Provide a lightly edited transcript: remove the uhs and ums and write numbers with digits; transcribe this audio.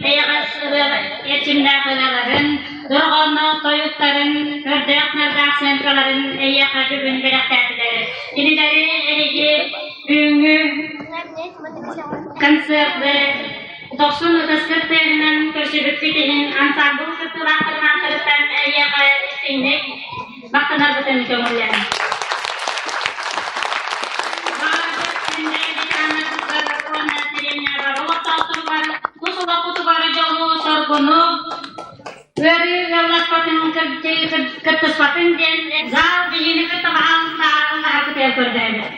эйэҕэс ырыа эрчимнээх ырыаларын, дорҕоонноох тойуктарын, көрдөөх-нардаах сыаҥкаларын эйиэхэ бүгүн бэлэхтээтилэр. Кинилэри эһиги бүгүҥҥү концерты дохсун ытыскыт тыаһынан көрсүбүккүт иһин ансаамбыл кыттыылаахтарын ааттарыттан эйиэхэ истиҥник махтанарбытын көҥүллээн. Дьолу-соргуну, ыарыы ыалласпатын, кыттыспатын диэн зал биһини кытта баҕалаһарбытыгар көрдөһөбүт.